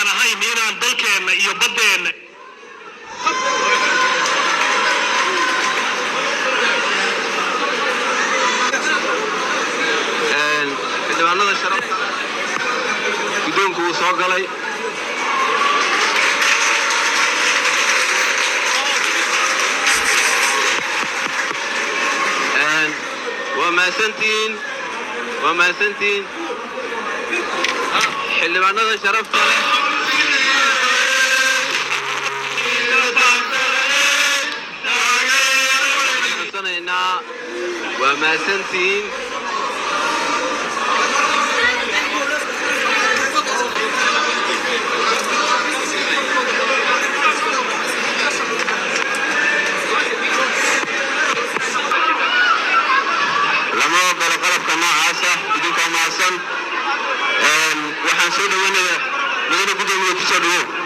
aan ahayn inaan dalkeenna iyo baddeenna. Xildhibaanada sharafta, guddoonku wuu soo galay. Waa mahadsantihiin, waa mahadsantihiin, xildhibaanada sharafta leh. Codsanaynaa, waa mahadsantihiin. Lama ogolo qalabka noocaasa. Idinkoo mahadsan, waxaan soo dhaweynayaa mudane guddoomiye. Kusoo dhawow.